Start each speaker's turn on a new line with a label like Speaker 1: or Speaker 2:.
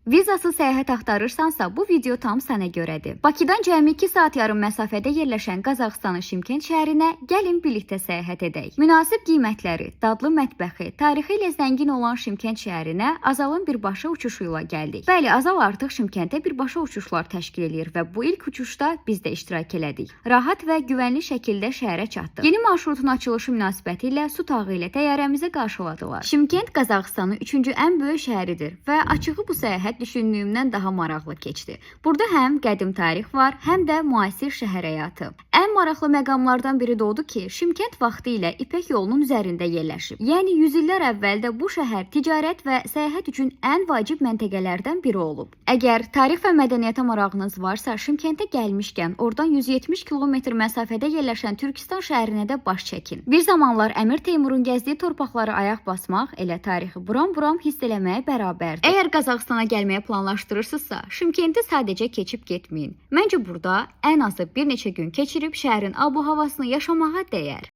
Speaker 1: Vizasız səyahət axtarırsansa, bu video tam sənə görədir. Bakıdan cəmi 2 saat yarım məsafədə yerləşən Qazaxıstanın Şimkent şəhərinə gəlin birlikdə səyahət edək. Münasib qiymətləri, dadlı mətbəxi, tarixi ilə zəngin olan Şimkent şəhərinə Azalın birbaşa uçuşu ilə gəldik. Bəli, Azal artıq Şimkentə birbaşa uçuşlar təşkil eləyir və bu ilk uçuşda biz də iştirak elədik. Rahat və güvənli şəkildə şəhərə çatdıq. Yeni marşrutun açılışı münasibətilə su tağı ilə təyyarəmizi qarşıladılar. Şimkent Qazaxıstanın 3-cü ən böyük şəhəridir və açığı bu səyahət düşündüyümdən daha maraqlı keçdi. Burada həm qədim tarix var, həm də müasir şəhər həyatı. Ən maraqlı məqamlardan biri də odur ki, Şimkent vaxtilə İpək yolunun üzərində yerləşib. Yəni 100 illər əvvəl də bu şəhər ticarət və səyahət üçün ən vacib məntəqələrdən biri olub. Əgər tarix və mədəniyyətə marağınız varsa, Şimkentə gəlmişkən oradan 170 kilometr məsafədə yerləşən Türkistan şəhərinə də baş çəkin. Bir zamanlar Əmir Teymurun gəzdiyi torpaqlara ayaq basmaq elə tarixi buram-buram hiss eləməyə bərabərdir. Əgər Qazaxıstana gəlməyə planlaşdırırsınızsa, Şimkenti sadəcə keçib getməyin. Məncə burada ən azı bir neçə gün keçirib şəhərin ab-havasını yaşamağa dəyər.